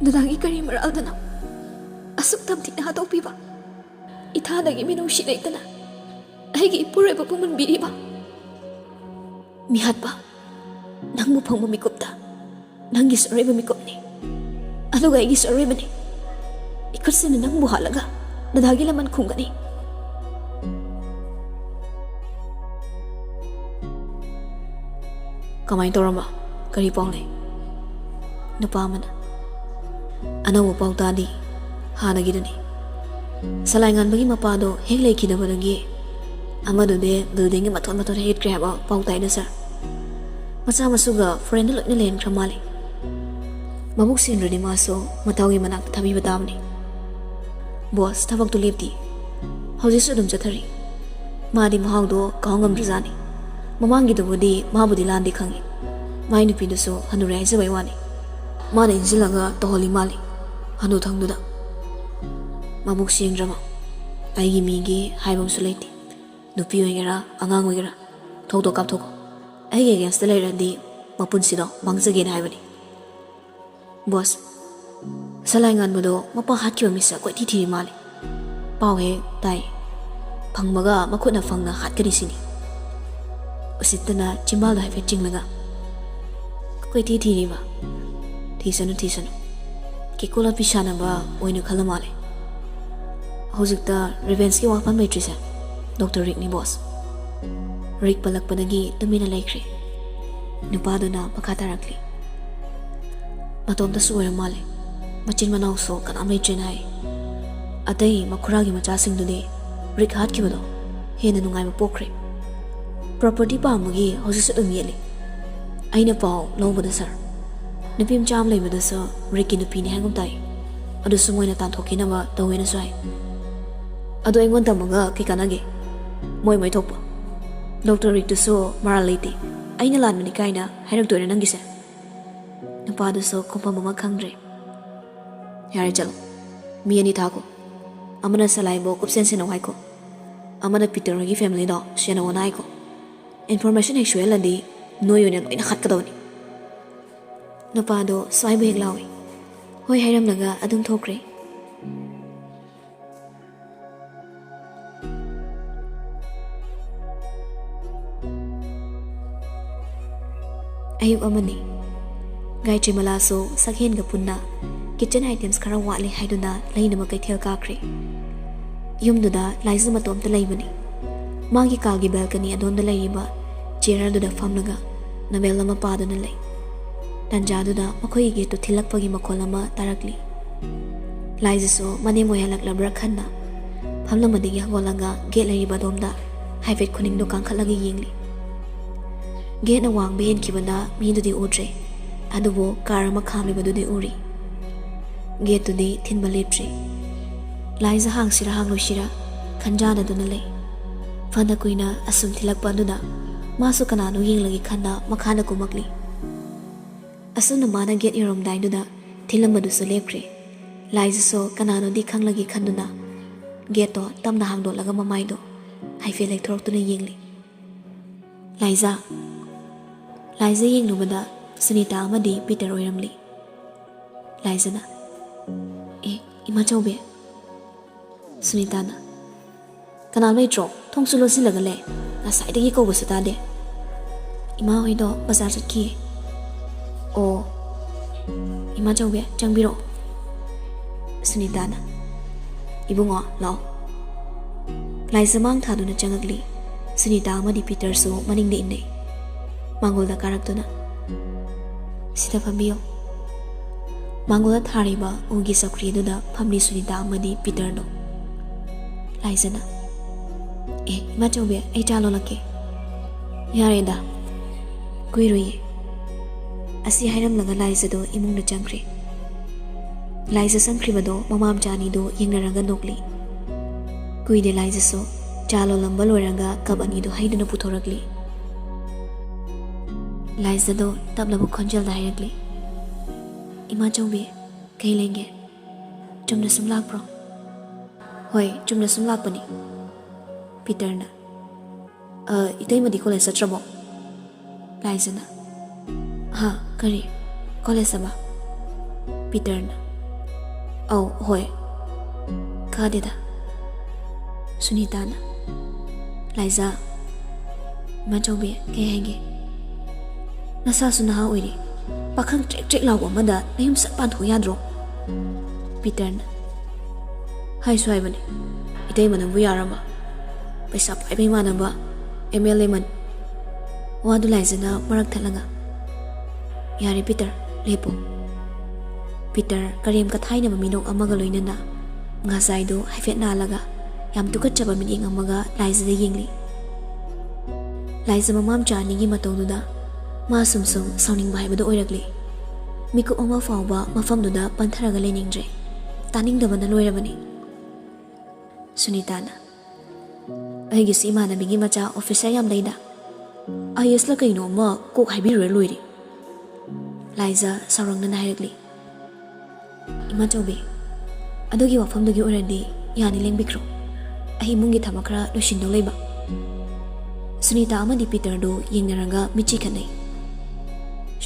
"ꯗꯗꯥꯒꯤ ꯀꯔꯤ ꯃꯔꯥꯜꯗꯅꯣ ꯑꯁꯨꯛ ꯇꯝꯊꯤꯅ ꯍꯥꯠꯇꯣꯛꯄꯤꯕ? ꯏꯊꯥꯗꯒꯤ ꯃꯤꯅꯨꯡꯁꯤ ꯂꯩꯇꯅ ꯑꯩꯒꯤ ꯏꯄꯨꯔꯣꯏꯕꯕꯨ ꯃꯨꯟꯕꯤꯔꯤꯕ? ꯃꯤꯍꯥꯠꯄ, ꯅꯪꯕꯨ ꯐꯪꯕ ꯃꯤꯀꯨꯞꯇ ꯅꯪꯒꯤꯁꯨ ꯑꯔꯣꯏꯕ ꯃꯤꯀꯨꯞꯅꯤ, ꯑꯗꯨꯒ ꯑꯩꯒꯤꯁꯨ ꯑꯔꯣꯏꯕꯅꯤ꯫ ꯏꯈꯨꯠꯁꯤꯅ ꯅꯪꯕꯨ ꯍꯥꯠꯂꯒ ꯗꯗꯥꯒꯤ ꯂꯃꯟ ꯈꯨꯝꯒꯅꯤ"꯫ "ꯀꯃꯥꯏꯅ ꯇꯧꯔꯝꯕ? ꯀꯔꯤ ꯄꯥꯎ ꯂꯩ?" ꯅꯨꯄꯥ ꯑꯃꯅ, "ꯑꯅꯧꯕ ꯄꯥꯎ ꯇꯥꯗꯦ, ꯍꯥꯟꯅꯒꯤꯗꯨꯅꯤ꯫ ꯁꯂꯥꯏ ꯉꯥꯟꯕꯒꯤ ꯃꯄꯥꯗꯣ ꯍꯦꯛ ꯂꯩꯈꯤꯗꯕꯗꯒꯤ ꯑꯃꯗꯨꯗꯤ ꯕꯤꯜꯗꯤꯡꯒꯤ ꯃꯊꯣꯟ ꯃꯊꯣꯟ ꯍꯦꯛꯈ꯭ꯔꯦ ꯍꯥꯏꯕ ꯄꯥꯎ ꯇꯥꯏꯗ ꯁꯥꯔ꯫ ꯃꯆꯥ ꯃꯁꯨꯒ ꯐꯣꯔꯦꯟꯗ ꯂꯣꯏꯅ ꯂꯩꯍꯟꯈ꯭ꯔ ꯃꯥꯜꯂꯦ꯫ ꯃꯕꯨꯛ ꯁꯦꯡꯗ꯭ꯔꯗꯤ ꯃꯥꯁꯨ ꯃꯇꯥꯎꯒꯤ ꯃꯅꯥꯛꯇ ꯊꯥꯕꯤꯕ ꯇꯥꯕꯅꯤ꯫ ꯕꯣꯁ, ꯊꯕꯛꯇꯨ ꯂꯦꯞꯇꯦ꯫ ꯍꯧꯖꯤꯛꯁꯨ ꯑꯗꯨꯝ ꯆꯠꯊꯔꯤ꯫ ꯃꯥꯗꯤ ꯃꯍꯥꯎꯗꯣ ꯀꯥꯎ ꯉꯝꯗ꯭ꯔꯖꯥꯠꯅꯤ꯫ ꯃꯃꯥꯡꯒꯤꯗꯨꯕꯨꯗꯤ ꯃꯥꯕꯨꯗꯤ ꯂꯥꯟꯗꯦ ꯈꯪꯉꯤ꯫ ꯃꯥꯏ ꯅꯨꯄꯤꯗꯨꯁꯨ ꯍꯅꯨꯔꯦ ꯍꯥꯏꯖꯕꯩ ꯋꯥꯅꯤ꯫ ꯃꯥꯅ ꯏꯟꯁꯤꯜꯂꯒ ꯇꯧꯍꯜꯂꯤ ꯃꯥꯜꯂꯤ ꯍꯅꯨꯊꯪꯗꯨꯗ꯫ ꯃꯕꯨꯛ ꯁꯦꯡꯗ꯭ꯔꯕ ꯑꯩꯒꯤ ꯃꯤꯒꯤ ꯍꯥꯏꯕ ꯑꯃꯁꯨ ꯂꯩꯇꯦ꯫ ꯅꯨꯄꯤ ꯑꯣꯏꯒꯦꯔꯥ, ꯑꯉꯥꯡ ꯑꯣꯏꯒꯦꯔꯥ, ꯊꯧꯗꯣꯛ ꯀꯥꯞꯊꯣꯛꯈꯣ꯫ ꯑꯩꯒꯤ ꯑꯒꯦꯟꯁꯇ ꯂꯩꯔꯗꯤ ꯃꯄꯨꯟꯁꯤꯗꯣ ꯃꯥꯡꯖꯒꯦꯅ ꯍꯥꯏꯕꯅꯤ꯫ ꯕꯣꯁ, ꯁꯂꯥꯏ ꯉꯥꯟꯕꯗꯣ ꯃꯄꯥ ꯍꯥꯠꯈꯤꯕ ꯃꯤꯁꯛ ꯀꯣꯏꯊꯤ ꯊꯤꯔꯤ ꯃꯥꯜꯂꯦ꯫ ꯄꯥꯎ ꯍꯦꯛ ꯇꯥꯏ, ꯐꯪꯕꯒ ꯃꯈꯨꯠꯅ ꯐꯪꯅ ꯍꯥꯠꯀꯅꯤ ꯁꯤꯅꯤ꯫ ꯎꯁꯤꯠꯇꯅ ꯆꯤꯝꯕꯥꯜꯗ ꯍꯥꯏꯐꯦꯠ ꯆꯤꯡꯂꯒ, "ꯀꯣꯏꯊꯤ ꯊꯤꯔꯤꯕ? ꯊꯤꯁꯅꯨ, ꯊꯤꯁꯅꯨ꯫ ꯀꯦꯀꯨ ꯂꯣꯠꯄꯤ ꯁꯥꯟꯅꯕ ꯑꯣꯏꯅ ꯈꯜꯂ ꯃꯥꯜꯂꯦ꯫ ꯍꯧꯖꯤꯛꯇ ꯔꯤꯚꯦꯟꯁꯀꯤ ꯋꯥꯐꯝ ꯂꯩꯇ꯭ꯔꯤꯁꯦ ꯗꯣꯛꯇꯔ ꯔꯤꯛꯅꯤ, ꯕꯣꯁ"꯫ ꯔꯤꯛ ꯄꯜꯂꯛꯄꯗꯒꯤ ꯇꯨꯃꯤꯟꯅ ꯂꯩꯈ꯭ꯔꯦ꯫ ꯅꯨꯄꯥꯗꯨꯅ ꯃꯈꯥ ꯇꯥꯔꯛꯂꯤ, "ꯃꯇꯣꯝꯇꯁꯨ ꯑꯣꯏꯔ ꯃꯥꯜꯂꯦ꯫ ꯃꯆꯤꯟ ꯃꯅꯥꯎꯁꯨ ꯀꯅꯥꯝ ꯂꯩꯇ꯭ꯔꯦꯅ ꯍꯥꯏ꯫ ꯑꯇꯩ ꯃꯈꯨꯔꯥꯒꯤ ꯃꯆꯥꯁꯤꯡꯗꯨꯗꯤ ꯔꯤꯛ ꯍꯥꯠꯈꯤꯕꯗꯣ ꯍꯦꯟꯅ ꯅꯨꯡꯉꯥꯏꯕ ꯄꯣꯛꯈ꯭ꯔꯦ꯫ ꯄ꯭ꯔꯣꯄꯔꯇꯤ ꯄꯥꯝꯕꯒꯤ ꯍꯧꯖꯤꯛꯁꯨ ꯑꯗꯨꯝ ꯌꯦꯠꯂꯤ꯫ ꯑꯩꯅ ꯄꯥꯎ ꯂꯧꯕꯗ, ꯁꯥꯔ, ꯅꯨꯄꯤ ꯃꯆꯥ ꯑꯃ ꯂꯩꯕꯗꯨꯁꯨ ꯔꯤꯛꯀꯤ ꯅꯨꯄꯤꯅꯤ ꯍꯥꯏꯒꯨꯝ ꯇꯥꯏ꯫ ꯑꯗꯨꯁꯨ ꯃꯣꯏꯅ ꯇꯥꯟꯊꯣꯛꯈꯤꯅꯕ ꯇꯧꯋꯦꯅꯁꯨ ꯍꯥꯏ꯫ ꯑꯗꯣ ꯑꯩꯉꯣꯟꯗ ꯇꯝꯃꯒ ꯀꯩ ꯀꯥꯟꯅꯒꯦ? ꯃꯣꯏ ꯃꯣꯏ ꯊꯣꯛꯄ꯫ ꯗꯣꯛꯇꯔ ꯔꯤꯛꯇꯨꯁꯨ ꯃꯔꯥꯜ ꯂꯩꯇꯦ꯫ ꯑꯩꯅ ꯂꯥꯟꯕꯅꯤ ꯀꯥꯏꯅ ꯍꯥꯏꯔꯛꯇꯣꯏꯔꯥ ꯅꯪꯒꯤꯁꯦ? ꯅꯨꯄꯥꯗꯨꯁꯨ ꯈꯨꯝꯐꯝ ꯑꯃ ꯈꯪꯗ꯭ꯔꯦ꯫ ꯌꯥꯔꯦ, ꯆꯠꯂꯣ꯫ ꯃꯤ ꯑꯅꯤ ꯊꯥꯈꯣ꯫ ꯑꯃꯅ ꯁꯂꯥꯏꯕꯨ ꯀꯨꯞꯁꯦꯟ ꯁꯦꯟꯅꯧ ꯍꯥꯏꯈꯣ, ꯑꯃꯅ ꯄꯤꯇꯔ ꯍꯣꯏꯒꯤ ꯐꯦꯃꯤꯂꯤꯗꯣ ꯁꯦꯟꯅꯧꯅ ꯍꯥꯏꯈꯣ꯫ ꯏꯟꯐꯣꯔꯃꯦꯁꯟ ꯍꯦꯛ ꯁꯣꯏꯍꯜꯂꯗꯤ ꯅꯣꯏ ꯑꯣꯏꯅ ꯂꯣꯏꯅ ꯍꯥꯠꯀꯗꯧꯅꯤ꯫ ꯅꯨꯄꯥꯗꯣ ꯁ꯭ꯋꯥꯏꯕꯨ ꯍꯦꯛ ꯂꯥꯎꯏ꯫ ꯍꯣꯏ ꯍꯥꯏꯔꯝꯂꯒ ꯑꯗꯨꯝ ꯊꯣꯛꯈ꯭ꯔꯦ꯫ ꯑꯌꯨꯛ ꯑꯃꯅꯤ꯫ ꯒꯥꯌꯇ꯭ꯔꯤꯃꯂꯥꯁꯨ ꯁꯛꯍꯦꯟꯒ ꯄꯨꯟꯅ ꯀꯤꯠꯆꯟ ꯑꯥꯏꯇꯦꯝꯁ ꯈꯔ ꯋꯥꯠꯂꯤ ꯍꯥꯏꯗꯨꯅ ꯂꯩꯅꯕ ꯀꯩꯊꯦꯜ ꯀꯥꯈ꯭ꯔꯦ꯫ ꯌꯨꯝꯗꯨꯗ ꯂꯥꯏꯖ ꯃꯇꯣꯝꯇ ꯂꯩꯕꯅꯤ꯫ ꯃꯥꯒꯤ ꯀꯥꯒꯤ ꯕꯦꯜꯀꯅꯤ ꯑꯗꯣꯝꯗ ꯂꯩꯔꯤꯕ ꯆꯤꯌꯔ ꯑꯗꯨꯗ ꯐꯝꯂꯒ ꯅꯣꯕꯦꯜ ꯑꯃ ꯄꯥꯗꯨꯅ ꯂꯩ꯫ ꯇꯟꯖꯥꯗꯨꯗ ꯃꯈꯣꯏꯒꯤ ꯒꯦꯠꯇꯨ ꯊꯤꯜꯂꯛꯄꯒꯤ ꯃꯈꯣꯜ ꯑꯃ ꯇꯥꯔꯛꯂꯤ꯫ ꯂꯥꯏꯖꯁꯨ ꯃꯅꯦꯝ ꯑꯣꯏꯍꯜꯂꯛꯂꯕ꯭ꯔꯥ ꯈꯟꯅ ꯐꯝꯂꯝꯕꯗꯒꯤ ꯍꯧꯒꯠꯂꯒ ꯒꯦꯠ ꯂꯩꯔꯤꯕ ꯑꯗꯣꯝꯗ ꯍꯥꯏꯐꯦꯠ ꯈꯨꯅꯤꯡꯗꯨ ꯀꯥꯡꯈꯠꯂꯒ ꯌꯦꯡꯂꯤ꯫ ꯒꯦꯠꯅ ꯋꯥꯡꯕ ꯍꯦꯟꯈꯤꯕꯅ ꯃꯤꯗꯨꯗꯤ ꯎꯗ꯭ꯔꯦ, ꯑꯗꯨꯕꯨ ꯀꯥꯔ ꯑꯃ ꯈꯥꯝꯂꯤꯕꯗꯨꯗꯤ ꯎꯔꯤ꯫ ꯒꯦꯠꯇꯨꯗꯤ ꯊꯤꯟꯕ ꯂꯦꯞꯇ꯭ꯔꯤ꯫ ꯂꯥꯏꯖ ꯍꯥꯡꯁꯤꯔꯥ ꯍꯥꯡꯂꯣꯏꯁꯤꯔꯥ ꯈꯟꯖꯥꯟꯅꯗꯨꯅ ꯂꯩ꯫ ꯐꯅ ꯀꯨꯏꯅ ꯑꯁꯨꯝ ꯊꯤꯜꯂꯛꯄ ꯑꯗꯨꯗ ꯃꯥꯁꯨ ꯀꯅꯥꯅꯣ ꯌꯦꯡꯂꯒꯦ ꯈꯟꯅ ꯃꯈꯥꯗ ꯀꯨꯝꯃꯛꯂꯤ꯫ ꯑꯁꯨꯝꯅ ꯃꯥꯅ ꯒꯦꯠ ꯌꯧꯔꯝꯗꯥꯏꯗꯨꯗ ꯊꯤꯜꯂꯝꯕꯗꯨꯁꯨ ꯂꯦꯞꯈ꯭ꯔꯦ꯫ ꯂꯥꯏꯖꯁꯨ ꯀꯅꯥꯅꯣꯗꯤ ꯈꯪꯂꯒꯦ ꯈꯟꯗꯨꯅ ꯒꯦꯠꯇꯣ ꯇꯞꯅ ꯍꯥꯡꯗꯣꯛꯂꯒ ꯃꯃꯥꯏꯗꯣ ꯍꯥꯏꯐꯦꯠ ꯂꯩꯊꯣꯔꯛꯇꯨꯅ ꯌꯦꯡꯂꯤ꯫ "ꯂꯥꯏꯖꯥ!" ꯂꯥꯏꯖꯥ ꯌꯦꯡꯂꯨꯕꯗ ꯁꯨꯅꯤꯇꯥ ꯑꯃꯗꯤ ꯄꯤꯇꯔ ꯑꯣꯏꯔꯝꯂꯤ꯫ ꯂꯥꯏꯖꯥꯅ, "ꯑꯦ, ꯏꯃꯥ ꯆꯧꯕꯤ!" ꯁꯨꯅꯤꯇꯥꯅ, "ꯀꯅꯥ ꯂꯩꯇ꯭ꯔꯣ? ꯊꯣꯡꯁꯨ ꯂꯣꯟꯁꯤꯜꯂꯒ ꯂꯩ꯫ ꯉꯁꯥꯏꯗꯒꯤ ꯀꯧꯕꯁꯨ ꯇꯥꯗꯦ꯫" "ꯏꯃꯥ ꯍꯣꯏꯗꯣ ꯕꯖꯥꯔ ꯆꯠꯈꯤꯌꯦ꯫" "ꯑꯣ, ꯏꯃꯥ ꯆꯧꯕꯤ, ꯆꯪꯕꯤꯔꯛꯑꯣ꯫" ꯁꯨꯅꯤꯇꯥꯅ, "ꯏꯕꯨꯡꯉꯣ, ꯂꯥꯛꯑꯣ꯫" ꯂꯥꯏꯖꯥ ꯃꯥꯡ ꯊꯥꯗꯨꯅ ꯆꯪꯉꯛꯂꯤ꯫ ꯁꯨꯅꯤꯇꯥ ꯑꯃꯗꯤ ꯄꯤꯇꯔꯁꯨ ꯃꯅꯤꯡꯗ ꯏꯟꯅꯩ꯫ ꯃꯥꯡꯒꯣꯜꯗ ꯀꯥꯔꯛꯇꯨꯅ, "ꯁꯤꯗ ꯐꯝꯕꯤꯌꯨ꯫" ꯃꯥꯡꯒꯣꯜꯗ ꯊꯥꯔꯤꯕ ꯎꯒꯤ ꯆꯧꯀ꯭ꯔꯤ ꯑꯗꯨꯗ ꯐꯝꯂꯤ ꯁꯨꯅꯤꯇꯥ ꯑꯃꯗꯤ ꯄꯤꯇꯔꯗꯣ꯫ ꯂꯥꯏꯖꯥꯅ, "ꯑꯦ, ꯏꯃꯥ ꯆꯧꯕꯤ, ꯑꯩ ꯆꯥ ꯂꯣꯜꯂꯛꯀꯦ꯫" "ꯌꯥꯔꯦꯗ, ꯀꯨꯏꯔꯣꯏꯌꯦ꯫" ꯑꯁꯤ ꯍꯥꯏꯔꯝꯂꯒ ꯂꯥꯏꯖꯥꯗꯣ ꯏꯃꯨꯡꯗ ꯆꯪꯈ꯭ꯔꯦ꯫ ꯂꯥꯏꯖꯥ ꯆꯪꯈ꯭ꯔꯤꯕꯗꯣ ꯃꯃꯥ ꯃꯆꯥ ꯑꯅꯤꯗꯣ ꯌꯦꯡꯅꯔꯒ ꯅꯣꯛꯂꯤ꯫ ꯀꯨꯏꯗꯦ ꯂꯥꯏꯖꯥꯁꯨ ꯆꯥ ꯂꯣꯜꯂꯝꯕ ꯂꯣꯏꯔꯒ ꯀꯞ ꯑꯅꯤꯗꯨ ꯍꯩꯗꯨꯅ ꯄꯨꯊꯣꯔꯛꯂꯤ꯫ ꯂꯥꯏꯖꯗꯣ ꯇꯞꯂꯕ ꯈꯣꯟꯖꯦꯜꯗ ꯍꯥꯏꯔꯛꯂꯤ, "ꯏꯃꯥ ꯆꯧꯕꯤ, ꯀꯩ ꯂꯩꯒꯦ? ꯆꯨꯝꯅ ꯁꯨꯝ ꯂꯥꯛꯄ꯭ꯔꯣ?" "ꯍꯣꯏ, ꯆꯨꯝꯅ ꯁꯨꯝ ꯂꯥꯛꯄꯅꯤ꯫" ꯄꯤꯇꯔꯅ, "ꯑ, ꯏꯇꯩꯃꯗꯤ ꯀꯣꯂꯦꯖ ꯆꯠꯇ꯭ꯔꯕꯣ?" ꯂꯥꯏꯖꯅ, "ꯍꯥ, ꯀꯔꯤ? ꯀꯣꯂꯦꯖ ꯑꯃ?" ꯄꯤꯇꯔꯅ, "ꯑꯧ, ꯍꯣꯏ, ꯀꯥꯗꯦꯗ꯫" ꯁꯨꯅꯤꯇꯥꯅ, "ꯂꯥꯏꯖ, ꯏꯃꯥꯆꯧꯕꯤ, ꯀꯩ ꯍꯥꯏꯒꯦ? ꯅꯁꯥꯁꯨ ꯅꯍꯥ ꯑꯣꯏꯔꯤ, ꯄꯥꯈꯪ ꯆ꯭ꯔꯦꯛ ꯆ꯭ꯔꯦꯛ ꯂꯥꯎꯕ ꯑꯃꯗ ꯅꯌꯨꯝ ꯁꯠ ꯄꯥꯟꯊꯣꯛ ꯌꯥꯗ꯭ꯔꯣ?" ꯄꯤꯇꯔꯅ, "ꯍꯥꯏꯁꯨ ꯍꯥꯏꯕꯅꯤ, ꯏꯇꯩꯃꯅꯕꯨ ꯌꯥꯔꯕ? ꯄꯩꯁꯥ ꯄꯥꯏꯕ ꯏꯃꯥꯟꯅꯕ ꯑꯦꯝ ꯑꯦꯜ ꯑꯦ ꯃꯅꯤ꯫" ꯋꯥꯗꯨ ꯂꯥꯏꯖꯅ ꯃꯔꯛ ꯊꯠꯂꯒ, "ꯌꯥꯔꯦ ꯄꯤꯇꯔ, ꯂꯦꯞꯄꯣ꯫" ꯄꯤꯇꯔ ꯀꯔꯦꯝ ꯀꯊꯥꯏꯅꯕ ꯃꯤꯅꯣꯛ ꯑꯃꯒ ꯂꯣꯏꯅꯅ ꯉꯥꯖꯥꯏꯗꯨ ꯍꯥꯏꯐꯦꯠ ꯅꯥꯜꯂꯒ ꯌꯥꯝ ꯇꯨꯀꯠꯆꯕ ꯃꯤꯠꯌꯦꯡ ꯑꯃꯒ ꯂꯥꯏꯖꯗ ꯌꯦꯡꯂꯤ꯫ ꯂꯥꯏꯖ ꯃꯃꯥ ꯃꯆꯥ ꯑꯅꯤꯒꯤ ꯃꯇꯧꯗꯨꯗ ꯃꯥ ꯁꯨꯝ ꯁꯨꯝ ꯁꯥꯎꯅꯤꯡꯕ ꯍꯥꯏꯕꯗꯨ ꯑꯣꯏꯔꯛꯂꯤ꯫ ꯃꯤꯀꯨꯞ ꯑꯃ ꯐꯥꯎꯕ ꯃꯐꯝꯗꯨꯗ ꯄꯟꯊꯔꯒ ꯂꯩꯅꯤꯡꯗ꯭ꯔꯦ꯫ ꯇꯥꯅꯤꯡꯗꯕꯅ ꯂꯣꯏꯔꯕꯅꯤ꯫ ꯁꯨꯅꯤꯇꯥꯅ, "ꯑꯩꯒꯤꯁꯨ ꯏꯃꯥꯟꯅꯕꯤꯒꯤ ꯃꯆꯥ ꯑꯣꯐꯤꯁꯥꯔ ꯌꯥꯝ ꯂꯩꯗ꯫ ꯑꯥꯏ ꯑꯦꯁꯂ ꯀꯩꯅꯣ ꯑꯃ ꯀꯣꯛ ꯍꯥꯏꯕꯤꯔꯨꯔ ꯂꯣꯏꯔꯦ꯫" ꯂꯥꯏꯖ ꯁꯥꯎꯔꯪꯅꯅ ꯍꯥꯏꯔꯛꯂꯤ, "ꯏꯃꯥꯆꯧꯕꯤ, ꯑꯗꯨꯒꯤ ꯋꯥꯐꯝꯗꯨꯒꯤ ꯑꯣꯏꯔꯗꯤ ꯌꯥꯅꯤ, ꯂꯦꯡꯕꯤꯈ꯭ꯔꯣ꯫ ꯑꯩ ꯏꯃꯨꯡꯒꯤ ꯊꯕꯛ ꯈꯔ ꯂꯣꯏꯁꯤꯟꯗꯧ ꯂꯩꯕ꯫" ꯁꯨꯅꯤꯇꯥ ꯑꯃꯗꯤ ꯄꯤꯇꯔꯗꯨ ꯌꯦꯡꯅꯔꯒ ꯃꯤꯠꯆꯤ ꯈꯠꯅꯩ꯫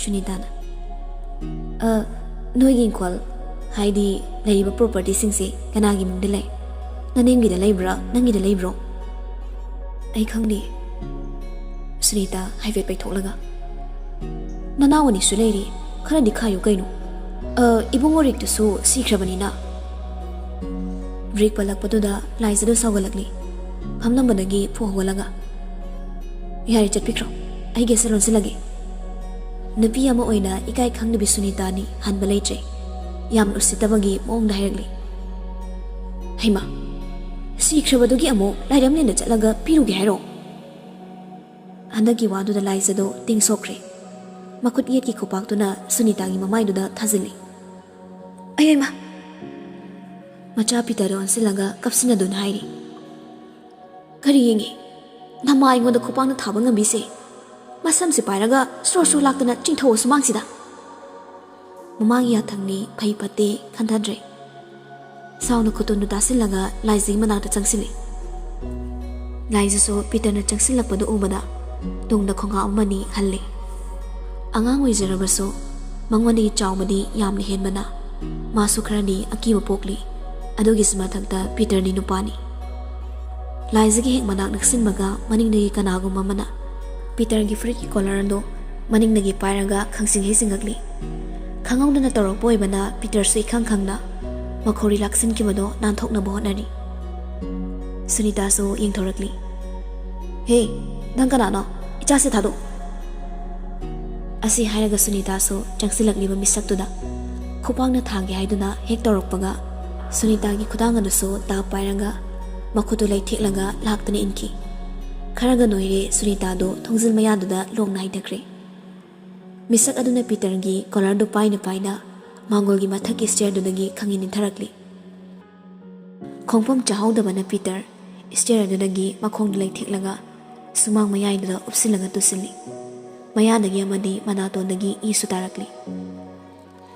ꯁꯨꯅꯤꯇꯥꯅ, "ꯑ, ꯅꯣꯏꯒꯤ ꯏꯪꯈꯣꯜ, ꯍꯥꯏꯗꯤ ꯂꯩꯔꯤꯕ ꯄ꯭ꯔꯣꯄꯔꯇꯤꯁꯤꯡꯁꯦ ꯀꯅꯥꯒꯤ ꯃꯤꯡꯗ ꯂꯩ? ꯅꯅꯦꯝꯒꯤꯗ ꯂꯩꯕ꯭ꯔꯥ, ꯅꯪꯒꯤꯗ ꯂꯩꯕ꯭ꯔꯣ?" "ꯑꯩ ꯈꯪꯗꯦ꯫" ꯁꯨꯅꯤꯇꯥ ꯍꯥꯏꯐꯦꯠ ꯄꯩꯊꯣꯛꯂꯒ, "ꯅꯅꯥꯎ ꯑꯅꯤꯁꯨ ꯂꯩꯔꯤ, ꯈꯔꯗꯤ ꯈꯥꯏꯌꯨ ꯀꯩꯅꯣ꯫ ꯑ, ꯏꯕꯨꯡꯉꯣ ꯔꯤꯛꯇꯨꯁꯨ ꯁꯤꯈ꯭ꯔꯕꯅꯤꯅ꯫" ꯔꯤꯛ ꯄꯜꯂꯛꯄꯗꯨꯗ ꯂꯥꯏꯖꯗꯨ ꯁꯥꯎꯒꯠꯂꯛꯂꯤ꯫ ꯐꯝꯂꯝꯕꯗꯒꯤ ꯐꯨ ꯍꯧꯒꯠꯂꯒ, "ꯌꯥꯔꯦ, ꯆꯠꯄꯤꯈ꯭ꯔꯣ, ꯑꯩ ꯒꯦꯁ ꯂꯣꯟꯁꯤꯜꯂꯒꯦ꯫" ꯅꯨꯄꯤ ꯑꯃ ꯑꯣꯏꯅ ꯏꯀꯥꯏ ꯈꯪꯗꯕꯤ ꯁꯨꯅꯤꯇꯥꯅꯤ ꯍꯟꯕ ꯂꯩꯇ꯭ꯔꯦ꯫ ꯌꯥꯝ ꯎꯁꯤꯠꯇꯕꯒꯤ ꯃꯑꯣꯡꯗ ꯍꯥꯏꯔꯛꯂꯤ꯫ "ꯍꯩꯃꯥ, ꯁꯤꯈ꯭ꯔꯕꯗꯨꯒꯤ ꯑꯃꯨꯛ ꯂꯥꯏꯔꯦꯝꯂꯦꯟꯗ ꯆꯠꯂꯒ ꯄꯤꯔꯨꯒꯦ ꯍꯥꯏꯔꯣ?" ꯍꯟꯗꯛꯀꯤ ꯋꯥꯗꯨꯗ ꯂꯥꯏꯖꯗꯣ ꯇꯤꯡꯁꯣꯛꯈ꯭ꯔꯦ꯫ ꯃꯈꯨꯠ ꯌꯦꯠꯀꯤ ꯈꯨꯄꯥꯛꯇꯨꯅ ꯁꯨꯅꯤꯇꯥꯒꯤ ꯃꯃꯥꯏꯗꯨꯗ ꯊꯥꯖꯤꯜꯂꯤ꯫ "ꯑꯌꯣ ꯏꯃꯥ!" ꯃꯆꯥ ꯄꯤꯇꯔꯗ ꯑꯣꯟꯁꯤꯜꯂꯒ ꯀꯞꯁꯤꯟꯅꯗꯨꯅ ꯍꯥꯏꯔꯤ꯫ "ꯀꯔꯤ ꯌꯦꯡꯉꯤ? ꯅꯃꯥ ꯑꯩꯉꯣꯟꯗ ꯈꯨꯄꯥꯛꯅ ꯊꯥꯕ ꯉꯝꯕꯤꯁꯦ? ꯃꯁꯝꯁꯦ ꯄꯥꯏꯔꯒ ꯁ꯭ꯔꯣ ꯁ꯭ꯔꯣ ꯂꯥꯛꯇꯅ ꯆꯤꯡꯊꯧꯑꯣ ꯁꯨꯃꯥꯡꯁꯤꯗ!" ꯃꯃꯥꯒꯤ ꯌꯥꯊꯪꯅꯤ ꯐꯩ ꯐꯠꯇꯦ ꯈꯟꯊꯗ꯭ꯔꯦ꯫ ꯁꯥꯎꯅ ꯈꯨꯇꯣꯟꯗꯨ ꯇꯥꯁꯤꯜꯂꯒ ꯂꯥꯏꯖꯒꯤ ꯃꯅꯥꯛꯇ ꯆꯪꯁꯤꯜꯂꯤ꯫ ꯂꯥꯏꯖꯁꯨ ꯄꯤꯇꯔꯅ ꯆꯪꯁꯤꯜꯂꯛꯄꯗꯨ ꯎꯕꯗ ꯇꯨꯡꯗ ꯈꯣꯡꯒꯥꯎ ꯑꯃꯅꯤ ꯍꯜꯂꯤ꯫ ꯑꯉꯥꯡ ꯑꯣꯏꯖꯔꯕꯁꯨ ꯃꯉꯣꯟꯗꯒꯤ ꯆꯥꯎꯕꯗꯤ ꯌꯥꯝꯅ ꯍꯦꯟꯕꯅ ꯃꯥꯁꯨ ꯈꯔꯗꯤ ꯑꯀꯤꯕ ꯄꯣꯛꯂꯤ꯫ ꯑꯗꯨꯒꯤꯁꯨ ꯃꯊꯛꯇ ꯄꯤꯇꯔꯗꯤ ꯅꯨꯄꯥꯅꯤ꯫ ꯂꯥꯏꯖꯒꯤ ꯍꯦꯛ ꯃꯅꯥꯛ ꯅꯛꯁꯤꯟꯕꯒ ꯃꯅꯤꯡꯗꯒꯤ ꯀꯅꯥꯒꯨꯝꯕ ꯑꯃꯅ ꯄꯤꯇꯔꯒꯤ ꯐꯨꯔꯤꯠꯀꯤ ꯀꯣꯂꯔ ꯑꯗꯨ ꯃꯅꯤꯡꯗꯒꯤ ꯄꯥꯏꯔꯒ ꯈꯪꯆꯤꯡ ꯍꯩꯆꯤꯡꯉꯛꯂꯤ꯫ ꯈꯪꯍꯧꯗꯅ ꯇꯧꯔꯛꯄ ꯑꯣꯏꯕꯅ ꯄꯤꯇꯔꯁꯨ ꯏꯈꯪ ꯈꯪꯅ ꯃꯈꯧꯔꯤ ꯂꯥꯛꯁꯤꯟꯈꯤꯕꯗꯣ ꯅꯥꯟꯊꯣꯛꯅꯕ ꯍꯣꯠꯅꯔꯤ꯫ ꯁꯨꯅꯤꯇꯥꯁꯨ ꯌꯦꯡꯊꯣꯔꯛꯂꯤ꯫ "ꯍꯦ, ꯅꯪ ꯀꯅꯥꯅꯣ? ꯏꯆꯥꯁꯦ ꯊꯥꯗꯣꯛ!" ꯑꯁꯤ ꯍꯥꯏꯔꯒ ꯁꯨꯅꯤꯇꯥꯁꯨ ꯆꯪꯁꯤꯜꯂꯛꯂꯤꯕ ꯃꯤꯁꯛꯇꯨꯗ ꯈꯨꯄꯥꯛꯅ ꯊꯥꯒꯦ ꯍꯥꯏꯗꯨꯅ ꯍꯦꯛ ꯇꯧꯔꯛꯄꯒ, ꯁꯨꯅꯤꯇꯥꯒꯤ ꯈꯨꯗꯥꯡ ꯑꯗꯨꯁꯨ ꯇꯥꯞ ꯄꯥꯏꯔꯒ ꯃꯈꯨꯠꯇꯨ ꯂꯩꯊꯦꯛꯂꯒ ꯂꯥꯛꯇꯅ ꯏꯟꯈꯤ꯫ ꯈꯔꯒ ꯅꯣꯏꯔꯦ ꯁꯨꯅꯤꯇꯥꯗꯨ ꯊꯣꯡꯖꯤꯜ ꯃꯌꯥꯗꯨꯗ ꯂꯣꯡꯅ ꯍꯥꯏꯊꯈ꯭ꯔꯦ꯫ ꯃꯤꯁꯛ ꯑꯗꯨꯅ ꯄꯤꯇꯔꯒꯤ ꯀꯣꯂꯔꯗꯨ ꯄꯥꯏꯅ ꯄꯥꯏꯅ ꯃꯥꯡꯒꯣꯜꯒꯤ ꯃꯊꯛꯀꯤ ꯁ꯭ꯇꯦꯌꯔꯗꯨꯗꯒꯤ ꯈꯪꯏ ꯅꯤꯟꯊꯔꯛꯂꯤ꯫ ꯈꯣꯡꯐꯝ ꯆꯥꯍꯧꯗꯕꯅ ꯄꯤꯇꯔ ꯁ꯭ꯇꯦꯌꯔ ꯑꯗꯨꯗꯒꯤ ꯃꯈꯣꯡꯗꯨ ꯂꯩꯊꯦꯛꯂꯒ ꯁꯨꯃꯥꯡ ꯃꯌꯥꯏꯗꯨꯗ ꯎꯞꯁꯤꯜꯂꯒ ꯇꯨꯁꯤꯜꯂꯤ꯫ ꯃꯌꯥꯗꯒꯤ ꯑꯃꯗꯤ ꯃꯅꯥꯇꯣꯟꯗꯒꯤ ꯏꯁꯨ ꯇꯥꯔꯛꯂꯤ꯫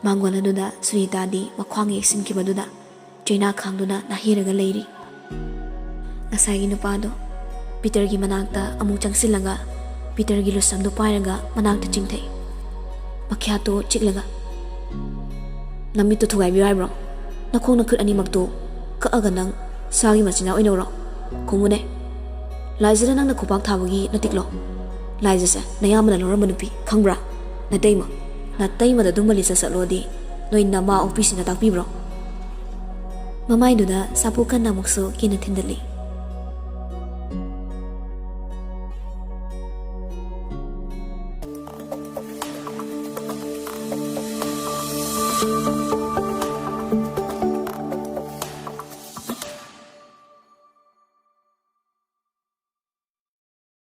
ꯃꯥꯡꯒꯣꯜ ꯑꯗꯨꯗ ꯁꯨꯅꯤꯇꯥꯗꯤ ꯃꯈ꯭ꯋꯥꯡ ꯌꯩꯁꯤꯟꯈꯤꯕꯗꯨꯗ ꯆꯩꯅꯥ ꯈꯥꯡꯗꯨꯅ ꯅꯥꯍꯦꯔꯒ ꯂꯩꯔꯤ꯫ ꯉꯁꯥꯏꯒꯤ ꯅꯨꯄꯥꯗꯣ ꯄꯤꯇꯔꯒꯤ ꯃꯅꯥꯛꯇ ꯑꯃꯨꯛ ꯆꯪꯁꯤꯜꯂꯒ ꯄꯤꯇꯔꯒꯤ ꯂꯨꯁꯝꯗꯨ ꯄꯥꯏꯔꯒ ꯃꯅꯥꯛꯇ ꯆꯤꯡꯊꯩ꯫ ꯃꯈ꯭ꯌꯥꯠꯇꯨ ꯆꯤꯛꯂꯒ, "ꯅꯃꯤꯠꯇꯨ ꯊꯨꯒꯥꯏꯕꯤꯌꯨ ꯍꯥꯏꯕ꯭ꯔꯣ? ꯅꯈꯣꯡ ꯅꯈꯨꯠ ꯑꯅꯤꯃꯛꯇꯨ ꯀꯛꯑꯒ ꯅꯪ ꯁꯥꯒꯤ ꯃꯆꯤꯟꯖꯥꯛ ꯑꯣꯏꯅ ꯎꯔꯣ? ꯈꯨꯝꯃꯨꯅꯦ꯫ ꯂꯥꯏꯖꯗ ꯅꯪꯅ ꯈꯨꯄꯥꯛ ꯊꯥꯕꯒꯤ ꯅꯇꯤꯛꯂꯣ? ꯂꯥꯏꯖꯁꯦ ꯅꯌꯥꯝꯕꯅ ꯂꯧꯔꯝꯕ ꯅꯨꯄꯤ, ꯈꯪꯕ꯭ꯔꯥ? ꯅꯇꯩꯃ, ꯅꯇꯩꯃꯗ ꯑꯗꯨꯝꯕ ꯂꯤꯆꯠ ꯆꯠꯂꯣꯗꯤ ꯅꯣꯏ ꯅꯃꯥ ꯑꯣꯛꯄꯤꯁꯤꯡꯅ ꯇꯥꯛꯄꯤꯕ꯭ꯔꯣ?" ꯃꯃꯥꯏꯗꯨꯗ ꯁꯥꯐꯨ ꯀꯟꯅ ꯑꯃꯨꯛꯁꯨ ꯀꯤꯅ ꯊꯤꯟꯗꯠꯂꯤ꯫